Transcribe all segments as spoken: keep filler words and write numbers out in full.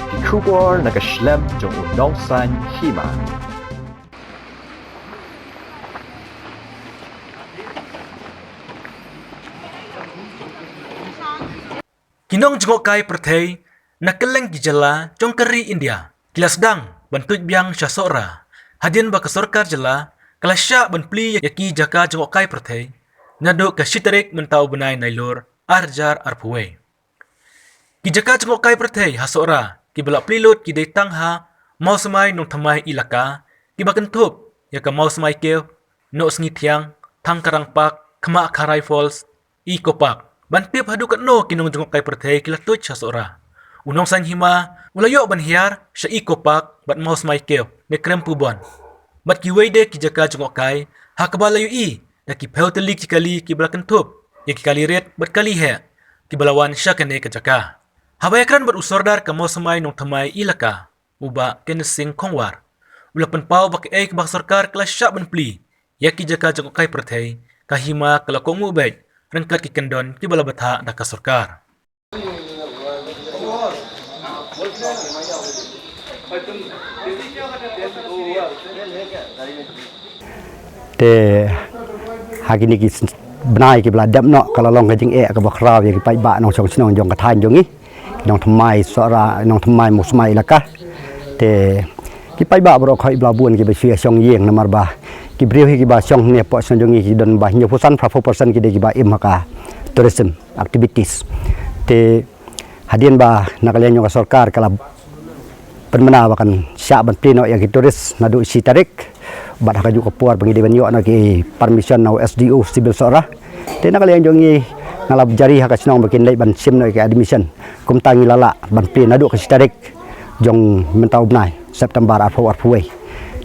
Ki khubor na ka shlem jong u Nongsaiñ Hima. Ki nongjngohkai pyrthei na kylleng ki jylla jong ka ri India ki la sdang ban tuid biang sha Sohra hadien ba ka sorkar jylla ka la shah ban plie ïa ki jaka jngohkai pyrthei naduh ka shi tarik mynta u bnai Nailur ar hajar arphew wei. Ki jaka jngohkai pyrthei ha Sohra kiba la plie lut ki dei tang ha Mawsmai Nongthymmai Elaka, kiba kynthup ïa ka Mawsmai Cave, Nohsngi Thiang, Thangkarang Park, Khmahkharai Falls, Eco Park. Ban tip haduh katno ki nongjngohkai pyrthei ki la tuid sha Sohra, u Nongsaiñ Hima u la ïoh ban hiar sha Eco Park bad Mawsmai Cave ne Krempubon bad kiwei de ki jaka jngohkai ha kaba la ïohi da ki phew tylli ki kali kiba la kynthup ïa ki kali rit bad kali heh kiba la wan sha kane ka jaka. Haba ïakren bad u Sordar ka Mawsmai Nongthymmai Elaka, u Bah Kenneth Singh Khongwar, u la pynpaw ba kaei kaba ka sorkar ka la shah ban plie ïa ki jaka jngohkai pyrthei, ka Hima ka la kohnguh beit ryngkat ki kyndon kiba la bthah da ka sorkar. Te ha kine ki s-, bnai kiba la dep noh ka la long ka jingeh kaba khraw ïa ki paidbah nongshong shnong jong ka thaiñ jong ngi, ki nongthymmai Sohra, nongthymmai Mawsmai Elaka. Te ki paidbah baroh khoit ba la bun kiba shu ïa shong ïing namar ba ki briew hi kiba shong ne hapoh shnong jong ngi ki don ba hynñiewphew san, phraphew percent ki dei kiba im ha ka tourism activities. Te hadien ba na ka liang jong ka sorkar ka la pynbna ba kan shah ban plie noh ïa ki tourist naduh shi tarik, bad ha kajuh ka por ba ngi dei ban ïoh noh ki permission na u S D O Civil Sohra. Te na ka liang jong ngi nga la jari ha ka shnong ba kin leit ban shim noh ïa ki admission, kumta ngi la lah ban plie naduh ka shi tarik jong mynta u bnai September arphew arphew wei.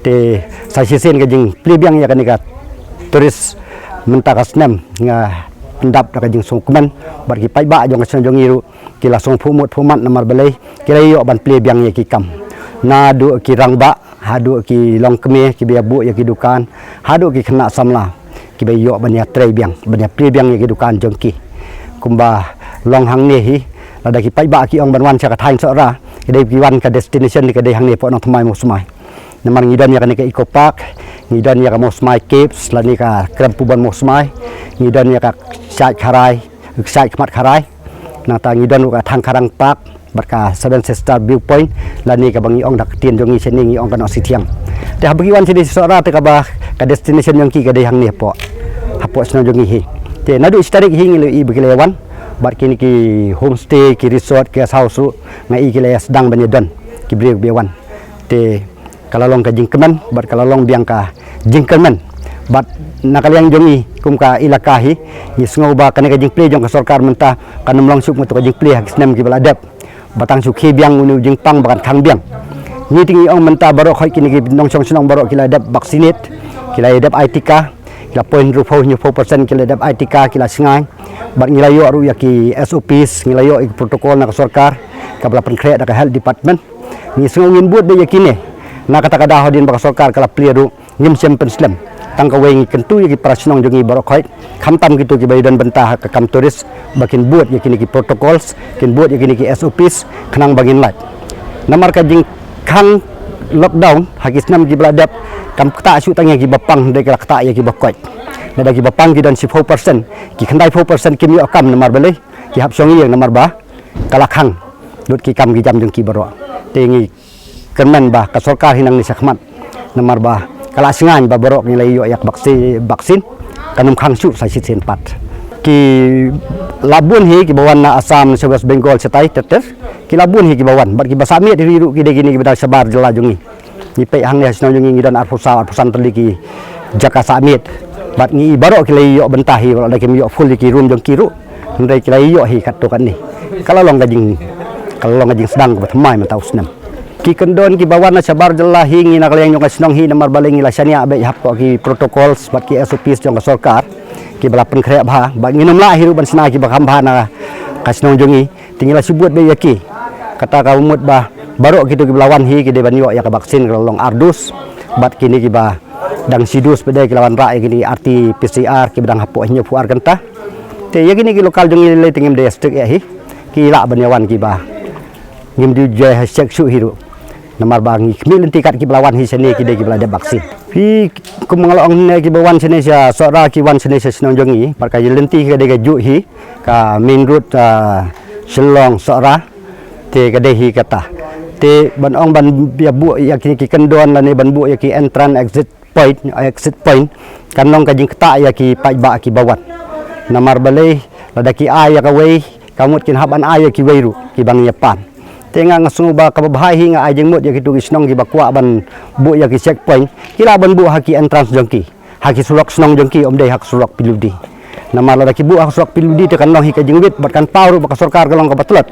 Te sa shisien ka jingplie biang ïa kane ka tourist mynta ka snem nga pyndap da ka jingsngewkmen bad ki paidbah jong ka shnong jong ngi ruh ki la sngewphuh mut phuh mat namar balei ki la ïoh ban plie biang ïa ki kam, naduh ki rangbah haduh ki longkmie kiba ïa buh ïa ki dukan, haduh ki khynnah samla kiba ïoh ban ïa trei biang, ban ïa plie biang ïa ki dukan jong ki. Kumba long hangne hi, lada ki paidbah ki ong ban wan sha ka thaiñ Sohra, ki dei ki wan, ka destination ka dei hangne hapoh Nongthymmai Mawsmai. Namar ngi don ïa kane ka Eco Park, ngi don ïa ka Mawsmai Caves lane ka Krempubon Mawsmai, ngi don ïa ka Kshaid Kharai, Kshaid Khmat Kharai. Nangta ngi don ruh ka Thangkarang Park bad ka Seven Sister Viewpoint, lane kaba ngi ong da ka ktien jong ngi shane ngi ong ka Nohsithiang. Te haba ki wan shane sha Sohra te kaba ka destination jong ki ka dei hangne hapoh, hapoh shnong jong ngi hi. Te naduh shi tarik hi ngi la ïohi ba ki la ïa wan bad kine ki homestay, ki resort, ki guest house ruh nga ïohi ki la ïa sdang ban ïa don ki briew ba ïa wan. Te ka la long ka jingkmen bad ka la long biang ka jingkmen. Bad na ka liang jong ngi kum ka Elaka hi, ngi sngew ba kane ka jingplie jong ka sorkar mynta kan ym long shuh kum kato ka jingplie ha ki snem kiba la dep. Ba tang shu khie biang une u jingpang ba kan khang biang. Ngi te ngi ong mynta baroh khoit kine ki nongshong shnong baroh ki la dep vaccinate, ki la dep ai tika, ki la poi hynriewphew, hynñiewphew percent ki la dep ai tika, ki la shngaiñ. Bad ngi la ïoh ruh ïa ki S O Ps, ngi la ïoh ïa ki protocol na ka sorkar kaba la pynkhreh da ka health department. Ngi sngew ngin bud beit ïa kine. Na kata ka daw hadien ba ka sorkar ka la plie ruh ngim shym pynslem. Tang kawei ngi kyntu ïa ki para shnong jong ngi baroh khoit, khamtam kito kiba ïadon bynta ha ka kam tourist ba kin bud ïa kine ki protocols, kin bud ïa kine ki S O Ps khnang ba ngin lait. Namar ka jingkhang lockdown ha ki snem kiba la dep kam ktah shuh tang ïa kiba pang, hynrei ka la ktah ïa kiba koit. Lada kiba pang ki don shiphew percent, ki khyndaiphew percent kim ïoh kam namar balei? Ki hap shong ïing namar ba ka la khang lut ki kam ki jam jong ki baroh. Te ngi kyrmen ba ka sorkar hi nangne shakhmat namar ba ka la shngaiñ ba baroh ngi la ïoh ïa ka vaccine, vaccine kan ym khang shuh sa shisien pat. Ki la bun hi kiba wan na Assam, na sha West Bengal, shatai ter ter. Ki la bun hi kiba wan bad kiba sah miet hi ruh ki dei kine kiba na shabar jylla jong ngi. Ngi peit hangne ha shnong jong ngi ngi don arphew saw, arphew san tylli ki jaka sah miet. Bad ngi baroh ki la ïoh bynta hi, baroh da kim ïoh full ïa ki room jong ki ruh. Hynrei ki la ïoh hi katto katne. Ka la long ka jing, ka la long ka jingsdang kaba thymmai mynta u snem. Ki kyndon kiba wan na shabar jylla hi ngi na ka liang jong ka shnong hi namar balei ngi la shaniah beit hapoh ki protocols bad ki S O Ps jong ka sorkar kiba la pynkhreh bha. Bad ngin ym lah hi ruh ban shna kiba kham bha na ka shnong jong ngi. Te ngi la shu bud beit ïa ki. Kata ka mut ba baroh kito kiba la wan hi ki dei ban ïoh ïa ka vaccine ka la long ar dos. Bad kine kiba dang shi dos pat de ki la wanrah ïa kine R T P C R kiba dang hapoh hynñiewphew ar kynta. Te ïa kine ki local jong ngi lei te ngim dei strict ïa hi. Ki lah ban ïa wan kiba Ngim ju jai ha check shuh hi ruh. Namar ba ngi khmih lynti kat kiba la wan hi shane ki dei kiba la dep vaccine. Phi kum nga la ong ne kiba wan shane sha Sohra ki wan shane sha shnong jong ngi. Bad ka lynti ka dei kajuh hi ka main road, ah, Shillong Sohra. Te ka dei hi kata. Te ban ong ban ïa buh ïa ki, ki kyndon lane ban buh ïa ki entrance exit point, exit point, kan long ka jingktah ïa ki paidbah kiba wan. Namar balei, lada ki ai ïa kawei, ka mut kin hap ban ai ïa kiwei ruh kiba ngi ïa pan. Te nga, nga sngew ba kaba bha hi, nga ai jingmut ïa kitu ki shnong kiba kwah ban buh ïa ki checkpoint, ki lah ban buh ha ki entrance jong ki, ha ki surok shnong jong ki, ym dei ha ka surok P W D. Namar lada ki buh ha ka surok P W D te kan long hi ka jingwit bad kan paw ruh ba ka sorkar ka long kaba tlot.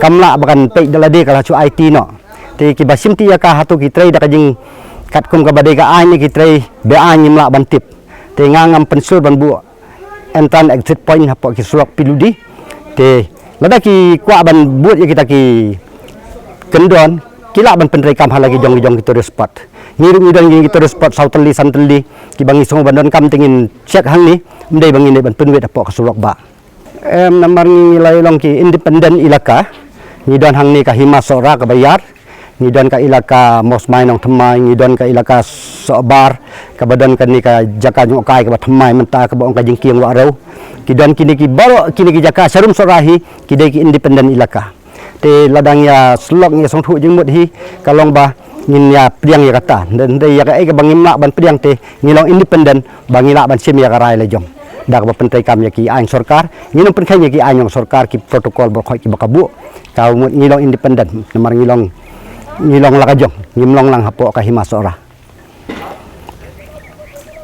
Kam lah ba kan peit da lade, ka la shu aiti noh. Te kiba shim ti ïa ka hato ki trei da ka jing katkum kaba dei ka aiñ ne ki trei be-aiñ, ngim lah ban tip. Te nga ngam pynshlur ban buh entrance exit point hapoh ki surok P W D. Te lada ki kwah ban buh ïa kita ki kyndon, ki lah ban pyntreikam ha la ki jong ki jong ki tourist spot. Ngi ruh ngi don ki tourist spot saw tylli san tylli kiba ngi sngew ban donkam te ngin check hangne, ym dei ba ngin dei ban pynwit hapoh ka surok bah. Em, namar ngi la long ki independent ilaka. Ngi don hangne ka Hima Sohra kaba ïar. Ngi don ka ilaka Mawsmai Nongthymmai, ngi don ka ilaka Sohbar, kaba don kane ka jaka jngohkai kaba thymmai mynta kaba ong ka Jingkieng Wahrew. Ki don kine ki baroh kine ki jaka sharum Sohra hi, ki dei ki independent ilaka. Te lada ngi ïa shlok ngi ïa sngewthuh jingmut hi, ka long ba ngin ïa pdiang ïa kata. Hynrei ïa kaei kaba ngim lah ban pdiang te ngi long independent, ba ngi lah ban shim ïa ka rai la jong. Da kaba pyntreikam ïa ki aiñ sorkar, ngin ym pynkheiñ ïa ki aiñ jong sorkar, ki protocol baroh khoit kiba ka buh. Ka mut ngi long independent, namar ngi long, ngi long la ka jong, ngim long lang hapoh ka Hima Sohra.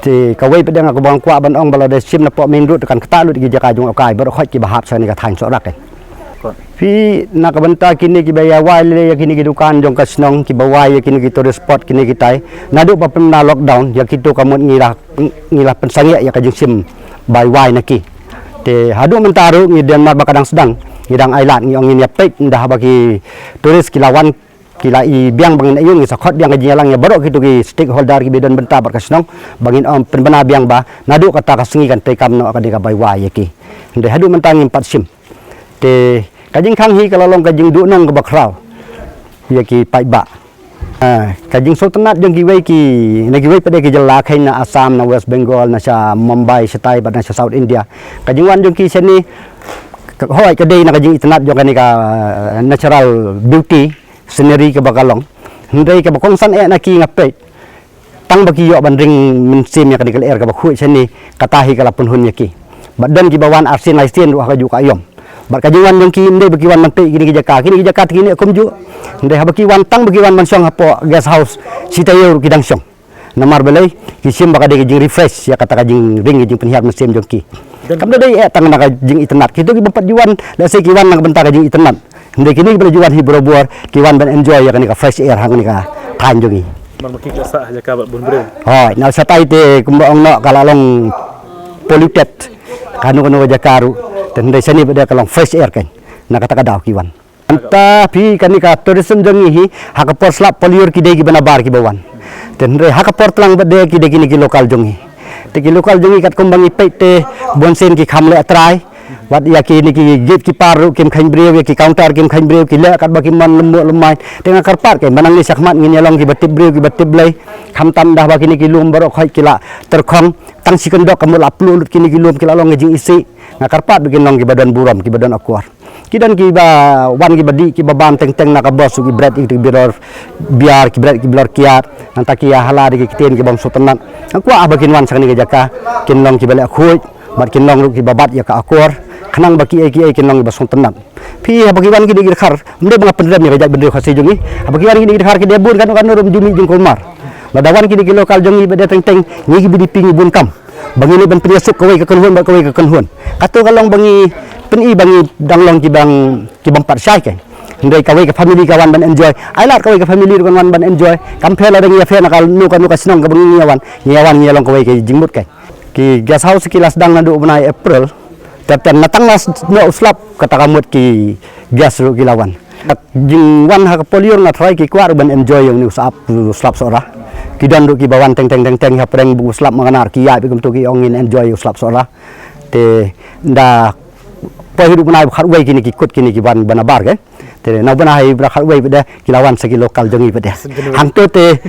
Te kawei pat de nga kaba nga kwah ban ong ba lada shim napoh main road te kan ktah lut ki jaka jngohkai baroh khoit kiba hap sha kane ka thaiñ Sohra kan. Phi, na ka bynta kine kiba ïa wai lei ïa kine ki dukan jong ka shnong, kiba wai ïa kine ki tourist spot kine kitai, naduh ba pynbna lockdown ïa kito ka mut ngi la, ngi la pynsangeh ïa ka jingshim bai wai na ki. Te haduh mynta ruh ngi don mar ba ka dang sdang, ngi dang ailad, ngi ong ngin ïa peit, ynda haba ki tourist ki la wan, ki la i biang ba ngin ïa ïoh, ngi sa khot biang ka jingïalang ïa baroh kito ki stakeholder kiba don bynta bad ka shnong, ba ngin ym pynbna biang ba naduh kata ka sngi kan treikam noh kane ka bai wai ïa ki. Hynrei haduh mynta ngim pat shim. Te ka jingkhang hi ka la long ka jingduhnong kaba khraw ïa ki paidbah. Ah, ka jingsngewtynnat jong kiwei ki, na kiwei pat de ki jylla, khein na Assam, na West Bengal, na sha Mumbai shatai bad na sha South India. Ka jingwan jong ki shane, ka, hooid ka dei na ka jingitynnat jong kane ka, ah, natural beauty, scenery kaba ka long. Hynrei kaba kongsan eh na ki nga peit, tang ba ki ïoh ban ring mynsiem ïa kane ka lyer kaba khuid shane, kata hi ka la pynhun ïa ki. Bad don kiba wan arsien laisien ruh ha kajuh ka aïom. Bad ka jingwan jong ki ym dei ba ki wan ban peit kine ki jaka, kine ki jaka te kine kumjuh. Hynrei haba ki wan, tang ba ki wan ban shong hapoh guest house shi taïew ruh ki dang shong. Namar balei? Ki shim ba ka dei ka jingrefresh ïa kata ka jingring, ka jingpynhiar mynsiem jong ki. Kam da dei eh tang na ka jingitynnat. Kito ki bym pat ju wan, lehse ki wan na ka bynta ka jingitynnat. Hynrei kine kiba la ju wan hi barobor, ki wan ban enjoy ïa kane ka fresh air ha kane ka thaiñ jong ngi. Namar ma ki la sah ha jaka ba bun briew. Hooid, na shatai te kumba ong noh ka la long polluted. Kano kano ka jaka ruh. Te hynrei shane pat de ka long fresh air kan. Na kata ka daw ki wan. Mynta phi, kane ka tourism jong ngi hi, ha ka por slap por lyiur ki dei kiba nabar kiba wan. Te hynrei ha ka por tlang pat de ki dei kine ki local jong ngi. Te ki local jong ngi katkum ba ngi peit te bunsien ki kham leh trai. Wat ïa kine ki gatekeeper ruh kim kheiñ briew, ïa ki counter kim kheiñ briew, ki leh katba ki mon lem buh lem main. Te nga kyrpad kein ba nangne shakhmat ngin ïa long kiba tip briew kiba tip Blei. Khamtam ynda ba kine ki lum baroh khoit ki la tyrkhong, tang shi kyndok ka mut la pluh lut kine ki lum, ki la long ka jingisih. Nga kyrpad ba kin long kiba don burom, kiba don akor. Ki don kiba wan kiba dih kiba bam teng teng na ka bos, ki bret ïa ki bilor biar, ki bret ki bilor kiad, nangta ki ïa hala da ki ktien ki bym sngewtynnat. Nga kwah ba kin wan sha kane ka jaka, kin long kiba leh khuid, bad kin long ruh kiba bat ïa ka akor, khnang ba kiei kiei kin long kiba sngewtynnat. Phi, haba ki wan kine ki dkhar, ym dei ba nga pynrem ïa ka jaitbynriew Khasi jong ngi. Haba ki wan kine ki dkhar ki dei bun kano kano ruh ym ju mih jingkulmar. Lada wan kine ki local jong ngi ba dei teng teng, ngi ki B D P ngi bun kam. Ba ngi leit ban pynïasuk kawei ka kynhun bad kawei ka kynhun. Kato ka long ba ngi pyni ba ngi dang long kiba, ki bym pat shai kein. Hynrei kawei ka family ka wan ban enjoy. Ai lad kawei ka family ruh kan wan ban enjoy. Kam pher lada ngi ïa pher na kano kano ka shnong kaba ngi ïa wan. Ngi ïa wan ngi ïa long kawei ka jingmut kein. Ki guest house ki la sdang naduh u bnai April. Te, te na tang la s-, noh u slap kata ka mut ki guest ruh ki la wan. Jingwan ha ka por lyiur nga tharai ki kwah ruh ban enjoy ïa une u slap, u slap Sohra. Ki don ruh kiba wan teng teng teng teng hapdeng u slap Mawkynnar, ki ïaid beit kumto ki ong ngin enjoy u slap Sohra. Te ynda poi haduh bnai ba khatwei kine ki kut kine ki wan ba nabar kein. Te na bana hai bra khat wei bad ki la wan sa ki local jong i bad. Hangto te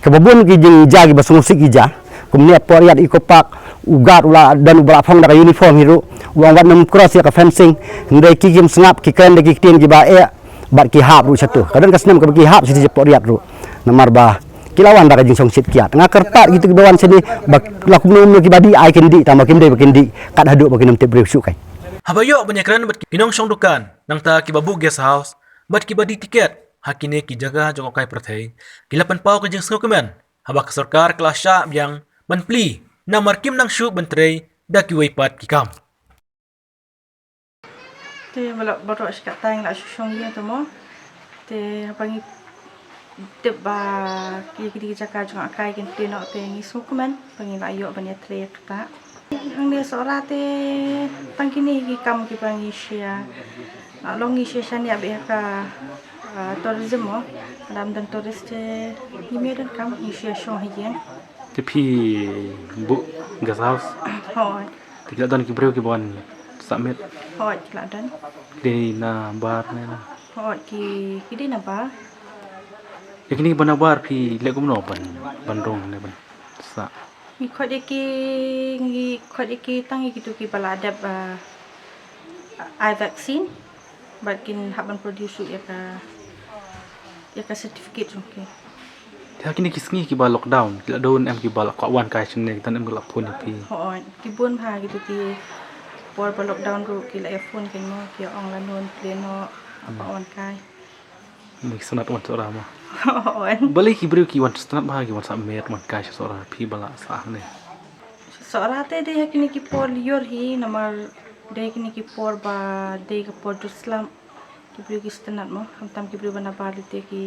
kaba bun ki jingjia kiba sngewsih ki jia. Kumne por ïat Eco Park u guard u la don uba la phong da ka uniform hi ruh. U ong wat nym cross ïa ka fencing. Hynrei ki kim sngap ki kren da ki ktien kiba eh bad ki hap ruh shatu. Ka don ka snem kaba ki hap shi por ïat ruh. Namar ba ki la wan da ka jingsngewsih kiad. Nga kyrpad kito kiba wan shane ba la kumno kumno kiba dih ai kin dih tang ba kim dei ba kin dih kat haduh ba kin ym tip briew shuh kai. Haba ïoh ban ïakren bad ki nongshong dukan nangta kiba buh guest house bad kiba die tiket ha kine ki jaka jngohkai pyrthei ki la pynpaw ka jingsngewkmen haba ka sorkar ka la shah biang ban plie namar kim nang shuh ban trei da kiwei pat ki kam. Te ba la baroh shi katta ngi la shu shong ïing te mo. Te haba ngi tip ba ki, ki, ki jaka jngohkai kin plie noh te ngi sngewkmen ba ngi la ïoh ban ïatrei ïa kata. Hangne Sohra te tang kine ki kam kiba ngi shia. La long ngi shia shaniah bad ïa ka, ah, tourism mo. Lada ym don tourist te ngim ïoh donkam, ngi shia shong ha ïing. Te phi buh guest house? Hooid. Te ki la don ki briew kiba wan sah miet? Hooid, ki la don. Ki dei na bar ne na? Hooid, ki, ki dei na bar. Ïa kine kiba na bar phi leh kumno ban, ban rung ne ban sah? Ngi khot ïa ki, ngi khot ïa ki tang ïa kito kiba la dep, ah, eye vaccine. Bad kin hap ban produce ïa ka, ïa ka certificate jong ki. Te ha kine ki sngi kiba lockdown, ki la don em kiba la kwah wan kai shane, ki don em ki la phone ïa phi? Hooid, ki bun bha kito ki por ba lockdown ruh ki la ïa phone kein mo, ki ong la non plie noh, hap wan kai. Ngi sngewtynnat wan Sohra mo. Hooid. Balei ki briew ki wan sngewtynnat bha ki wan sah miet wan kai sha Sohra phi ba la sah hangne? Sohra te dei ha kine ki por lyiur hi namar dei kine ki por ba dei ka por jur slap. Ki briew ki sngewtynnat mo, khamtam ki briew ba na bar lei te ki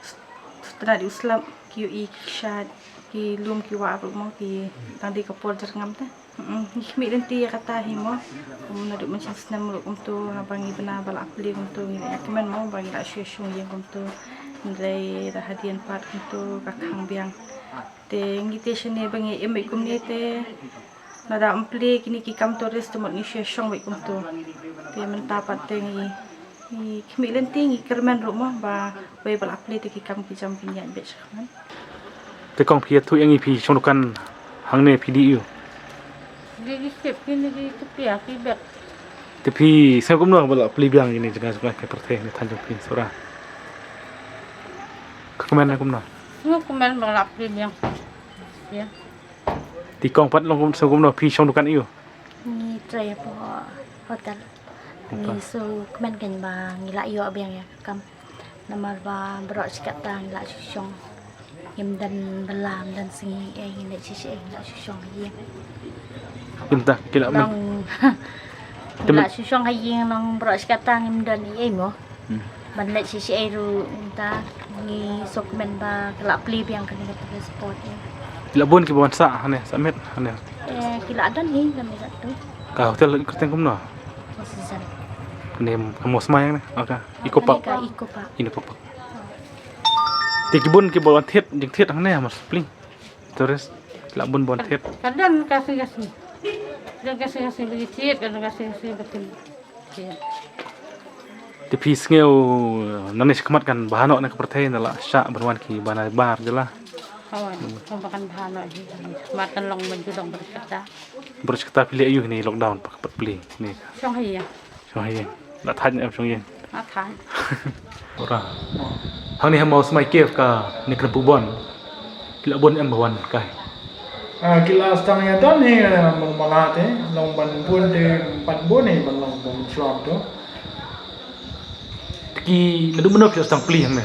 sngewtynnat ïa u slap, ki ïohi ki shait, ki lum ki wah ruh mo, ki dang dei ka por jyrngam te. Mm, ngi khmih lynti ïa kata hi mo. Kum naduh mynshem snem ruh kumto, haba ngi bna ba la plie kumto, ngi la ïa kmen mo ba ngi la shu shong ïing kumto. Hynrei da hadien pat kumto ka khang biang. Te ngi te shane ba ngi im beit kumne te lada ym plie kine ki kam tourist te mut ngi shu shong beit kumto. Te mynta pat te ngi, ngi khmih lynti ngi kyrmen ruh mo ba wei ba la plie te ki kam ki jam kin ïaid beit shakhmat. Te kong phi ïathuh ïa ngi phi shong dukan hangne phi dih aiu? Dih, dih ship kine ki kpiah ki bek. Te phi sngew kumno ba la plie biang kine jaka jaka ka pyrthei ne than jong phi Sohra? Ka kmen ne kumno? Sngew kmen ba la plie biang. Ïa. Te kong pat long kum sngew kumno phi shong dukan aiu? Ngi trei hapoh hotel. Ngi sngewkmen kein ba ngi la ïoh biang ïa ka kam. Namar ba baroh shi katta ngi la shu shong. Ngim don bylla, ngim don sngi, eh, ngi leit shisha, eh, ngi la shu shong ha ïing. Ngim ta, ki la meh. Ngi la shu shong ha ïing nong baroh shi katta ngim don ei ei mo. Hmm. Ban leit shisha ei ruh ngim ta, ngi sngewkmen ba ka la plie biang kane ka tourist spot ïa. Ki la bun kiba wan sah hangne, sah miet hangne. Eh, ki la don hi, don hi sah tu. Ka hotel kyrteng kumno? Four Season. Kane ka Mawsmai ne? Aka Eco Park. Ka Eco Park. Eco Park. Te ki bun kiba wan thied, jingthied hangne ha Mawspling. Tourist la bun ban thied. Ka don ka sngi ka sngi. Don ka sngi ka sngi ba ki thied, ka don ka sngi ka sngi ba thied. Te phi sngew nangne shakhmat kan bha noh na ka pyrthei, na la shah ban wan kiba na bar jylla. Hooid, kan bha noh hi. Shakhmat kan long ban ju long ban kata. Baroh shi katta phi leh aiu kine lockdown pat plie kine? Shong ha ïing. Shong ha ïing. La thait ne em shong ïing? La thait. Ora. Hangne ha Mawsmai Cave kane ka Nongpoh Bun. Ki la bun em ba wan kai? Ah, ki la sdang ïa don hi, eh, mala te, long ban bun te, ban bun hi, ban long ban shuwa to. Te ki naduh mynno phi la sdang plie hangne?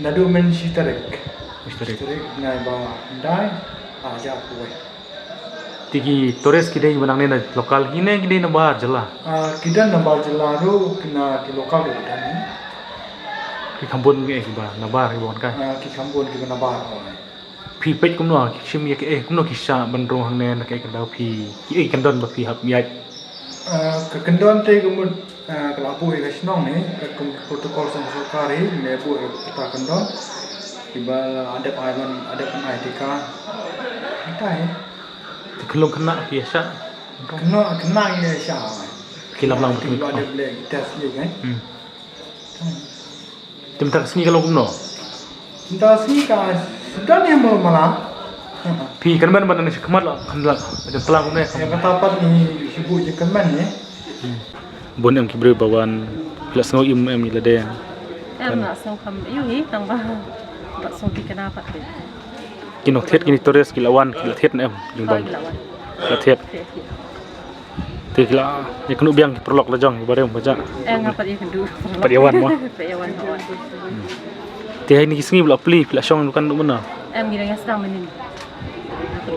Naduh mynshi tarik. Mynshi tarik. Mynshi tarik, nai ba dai, ah, ja kuwei. Te ki tourist ki dei ba nangne na local hi ne ki dei na bar jylla? Ah, ki don na bar jylla ruh, ki na ki local ruh ki don hi. Ki kham bun ki eh kiba na bar kiba wan kai? Ah, ki kham bun kiba na bar ruh. Phi peit kumno ki shim ïa ki eh kumno ki shah ban rung hangne na ki eh ka daw phi ki eh kan don ba phi hap ïaid? Ah, ka kyndon te ka mut, ah, ka la buh ïa ka shnong ne, ka kum protocol song sorkar hi, ne buh ïa ka kyndon. Kiba la dep ai ban, la dep ban ai tika. Kita hi. Te khlung khynnah ki ïa shah? Khynnah, khynnah ki ïa shah. Ki lam lang. Kiba la dep leh test ïa ka. Hmm. Te mynta ka sngi ka long kumno? Mynta ka sngi ka don ïa mo mala. Phi kynmaw ban nang shakhmat la, kan la, kan tlang kumne. Ïa kata pat ngi shu buh jingkynmaw ne. Bun em ki briew ba wan, la sngew im em ïa lade. Em la sngew kham ïa hi tang ba, ba sngew ki kena pat. Ki nongthied, ki tourist ki la wan, ki la thied ne em, jong bang. Ki la wan. Ki la thied. Thied, thied. Te ki la ïakynduh biang ki paralok la jong, barim ba jah. Eh, nga pat ïakynduh. Pat ïawan mo. Pat ïawan mo. Te ha kine ki sngi ba la plie, phi la shong dukan duh mynno? Em, ngi dang ïa sdang mynnin.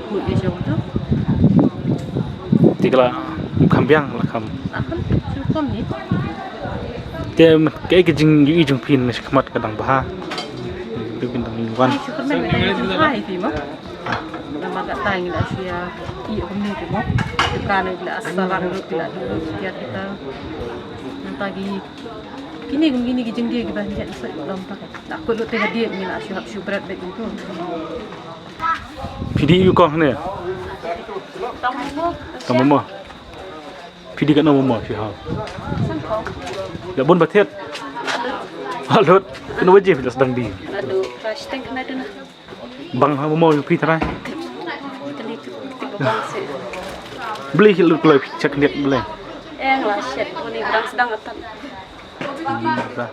Kut ïa shong tu. Te ki la kham biang, la kham. La kham, shu kham ni. Te kaei ka jingïohi jong phi na shakhmat ka dang bha? Phi phin dang wan. Shu kham ni, dang ïa shu bha ïa phi mo. Namar kata ngi la shu ïa ïohi kumne te mo. Ka ne ngi la sa lang lut, ngi la lut ïa kita. Nangta ki kine kum kine ki jingdie kiba ngi ïa soi lam ta. La kut lut te ka die ngi la shu hap shu bret beit kumtu. Phi dih ïa u kong ne? Tang mo. Tang mo. Phi dih katno mo phi haw? Sangkong. La bun ba thied. Alut. Kano baje phi la sdang dih? Aduh, rush tank na duna. Bang ha mo phi trai. Kali tu, tu bang se. Beli ki lut kloi phi check net beli. Eh, la shet, ni bang sdang atan. Hmm, dah.